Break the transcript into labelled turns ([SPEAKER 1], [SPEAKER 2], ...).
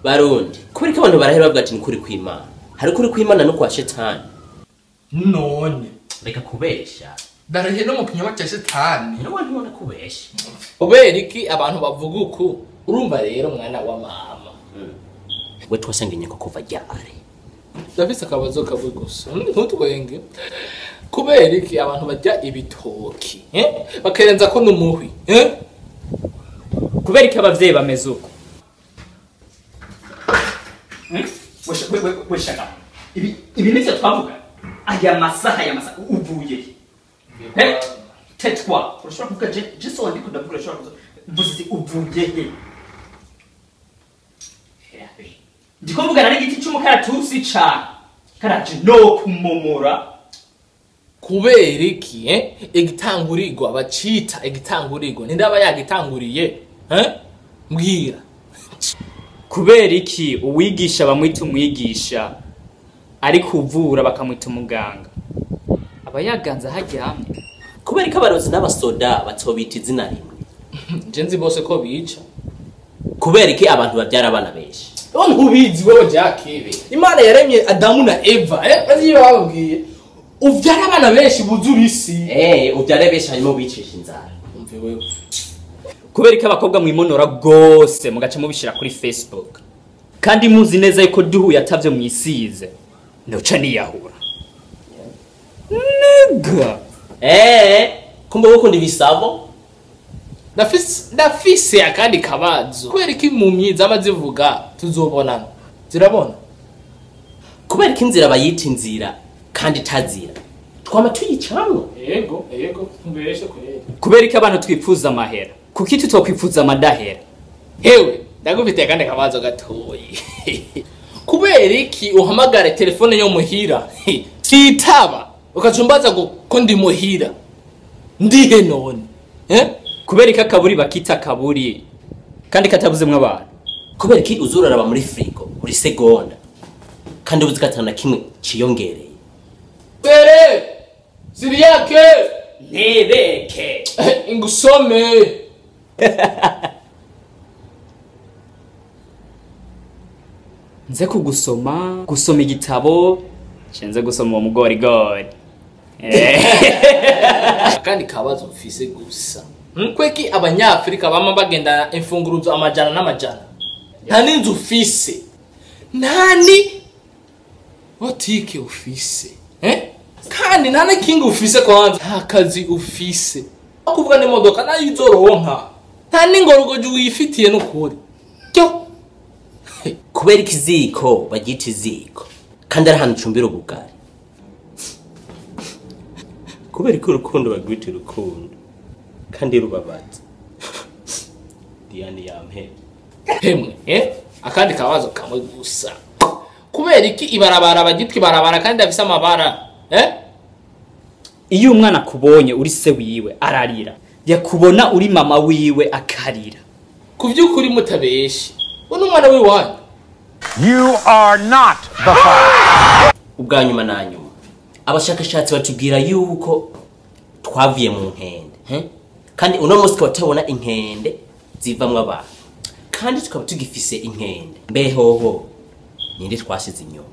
[SPEAKER 1] Barundi, kubera ko abantu barahera bavuga ati nikuri kw'Imana. Hari kuri kw'Imana no kwa shetani.
[SPEAKER 2] None
[SPEAKER 1] reka kubesha.
[SPEAKER 2] Darahe no mu kinyoma cya shetani.
[SPEAKER 1] No bantu bona kubesha.
[SPEAKER 2] Kubera iki abantu bavuga uku? Urumva rero mwana wa mama.
[SPEAKER 1] We twasangenye ko kuva ryari.
[SPEAKER 2] Ndafise akabazo kamwe gusa. Ntutwenge. Kubera iki abantu barya ibitoki, Bakerenza ko numuhwi,
[SPEAKER 3] Kubera iki abavyeyi bameze uko? Weshaka. Ibi nivyo twavuga. Aya masaha ya masaha uvuye. Tais-toi. Urashobora kuvuga je so ndiko ndavuga urashobora kuvuga. Mvuze uvuye he? Ndiko mvugana n'igiti c'umukaratusi ca karaje no kumomora.
[SPEAKER 2] Kubera iki igitangurirwa bacita igitangurirwa nindaba yagitanguriye mbwira.
[SPEAKER 3] Kubera iki uwigisha bamwita umwigisha ariko uvura bakamwita umuganga aba yaganza haryamye?
[SPEAKER 1] Kubera iki abarozi n'abasoda batobita izina rimwe?
[SPEAKER 2] Je nzi bose ko bica.
[SPEAKER 1] Kubera iki abantu babyara abana benshi?
[SPEAKER 2] Ntubizi wewe Jackie. Imana yaremye Adamu na Eva bazi bababwiye uvyara abana benshi buzura isi.
[SPEAKER 1] Uvyara benshi hanyuma ubicisha inzara.
[SPEAKER 2] Umve wewe.
[SPEAKER 3] Kubera iki abakobwa mwimonora gose mugaca mubishira kuri Facebook kandi muzi neza yuko duhuye atavyo mwisize noca niyahura? Nigga.
[SPEAKER 1] Kumbe wokunda ibisabo?
[SPEAKER 2] Ndafise akandi kabazo. Kubera iki impumyi zama zivuga tuzobonana zirabona?
[SPEAKER 1] Kubera iki inzira bayita inzira kandi itazira twama tuyicamwo?
[SPEAKER 2] Yego mbeshe kweli.
[SPEAKER 3] Kubera iki abantu twipfuza amahera kuki tutokwifuza amadahera?
[SPEAKER 2] Hewe ndagufitiye akandi kabazo gatoyi. Kubera iki uhamagara telefone yo muhira titaba ukacumbaza ko ndi muhira ndihe none?
[SPEAKER 3] Kubera iki akaburi bakita kaburi kandi katabuzemwe abantu?
[SPEAKER 1] Kubera iki uzuraraba muri frigo buri segonda kandi ubuzi katana kimwe ciyongereye?
[SPEAKER 2] Bere Siriyake
[SPEAKER 3] Nebeke
[SPEAKER 2] ingusome.
[SPEAKER 3] Nze kugusoma gusoma igitabo nze gusoma uwo mugorigori.
[SPEAKER 2] Akandi kabazo mfise gusa. Kweki abanyafrika bama bagendana imfunguruzo amajana n'amajana. Nta n'inzu ufise. Nta ni botike ufise. Kandi nta n'ikinga ufise kwanza. Nta kazi ufise. Kuvuga n'imodoka nayo izoronka. Nta n'ingorogoje wifitiye n'ukuri. Cyo.
[SPEAKER 1] Kubera ikiziko bagita iziko kandi ari ahantu ucumbira ubugari. Kubera ko urukundo bagwita urukundo kandi rubabaza. Diane yampe.
[SPEAKER 2] Hemwe, akandi kabazo kamwe gusa. Kubera iki ibarabara bagitwa ibarabara kandi afise amabara?
[SPEAKER 3] Iyo umwana akubonye uri se wiwe ararira, yakubona uri mama wiwe akarira.
[SPEAKER 2] Kuvyukuri mutabeshe. Uno mwana wiwanyu.
[SPEAKER 4] You are not the father.
[SPEAKER 1] Ubwa nyuma na nyuma abashakashatsi batubwira yuko twavuye mu nkende, kandi uno munsi tukaba tubona inkende zivamwo abantu kandi tukaba tugifise inkende. Mbehoho ninde twashize inyuma?